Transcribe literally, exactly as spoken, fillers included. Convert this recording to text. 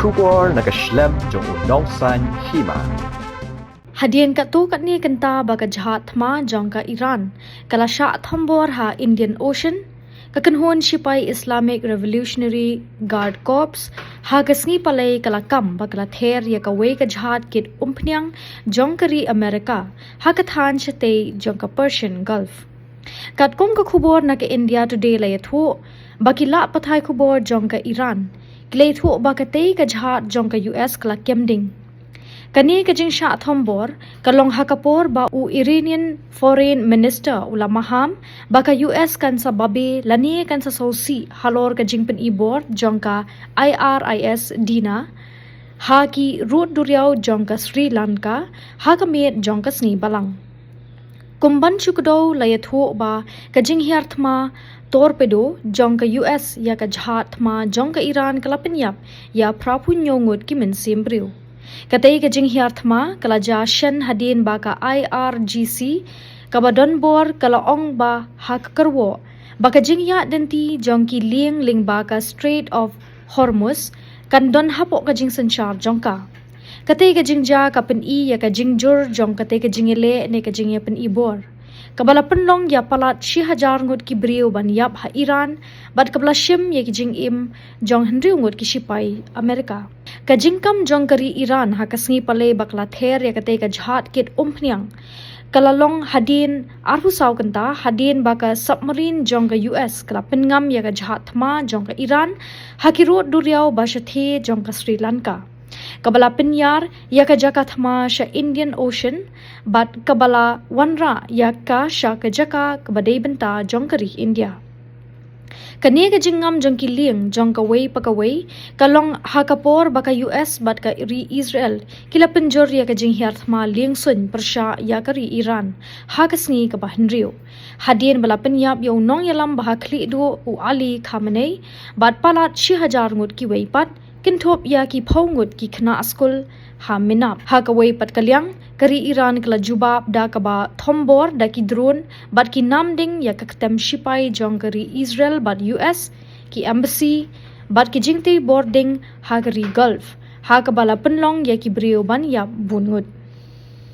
Khubor na ka shlem jong u nongsan hima. Hadien katto katne kynta ba ka jhad thma jong ka Iran ka la shah thombor ha Indian Ocean, ka kynhun shipai Islamic Revolutionary Guard Corps ha ka sngi Palei ka la kam ba ka la ther ïa kawei ka jhad kit umphniang jong ka ri Amerika ha ka thaiñ shatei jong ka Persian Gulf. Katkum ka khubor na ka India Today la ïathuh, ba ki lad pathai khubor jong ka Iran ki la ïathuh ba katei ka jhad jong ka U S ka la kem ding. Kane ka jingshah thombor ka long ha ka por ba u Iranian Foreign Minister u la maham ba ka U S kan sa babe lane kan sa sngewsih halor ka jingpyni bor jong ka I R I S Dina ha ki rud duriaw jong ka Sri Lanka ha ka miet jong ka sngi Balang. Kum ban shu kdew la ïathuh ba ka jinghiar thma torpedo jong ka U S ïa ka jhad thma jong ka Iran ka la pynïap ïa phra phew hynñiew ngut ki mynsiem briew. Katei ka jinghiar thma ka la jia shen hadien ba ka I R G C kaba don bor ka la ong ba ha ka kyrwoh ba ka jingïaid lynti jong ki lieng lyngba ka Strait of Hormuz kan don hapoh ka jingsynshar jong ka. Katei ka jingjia ka pyni ïa ka jingjur jong katei ka jingïaleh ne ka jingïapyni bor, kaba la pynlong ïa palat shi hajar ngut ki briew ban ïap ha Iran bad kaba la shim ïa ki jingim jong hynriew ngut ki shipai Amerika. Ka jingkam jong ka ri Iran ha ka sngi Palei ba ka la ther ïa katei ka jhad kit umphniang ka la long hadien arphew saw kynta hadien ba ka submarine jong ka U S ka la pynngam ïa ka jhad thma jong ka Iran ha ki rud duriaw ba shatei jong ka Sri Lanka, kaba la pynïar ïa ka jaka thma sha Indian Ocean bad kaba la wanrah ïa ka sha ka jaka kaba dei bynta jong ka ri India. Kane ka jingngam jong ki lieng jong kawei pa kawei ka long ha ka por ba ka U S bad ka ri Israel ki la pynjur ïa ka jinghiar thma lieng suiñ pyrshah ïa ka ri Iran ha ka sngi kaba hynriew, hadien ba la pynïap ïa u nongïalam ba ha khlieh duh u Ali Khamenei bad palat shi hajar ngut kiwei pat, kynthup ïa ki phew ngut ki khynnah skul ha Minab. Ha kawei pat ka liang, ka ri Iran ka la jubab da kaba thombor da ki drone bad ki nam ding ïa ka ktem shipai jong ka ri Israel bad U S, ki embassy bad ki jingtei bor ding ha ka ri Gulf, ha kaba la pynlong ïa ki briew ban ïap bun ngut.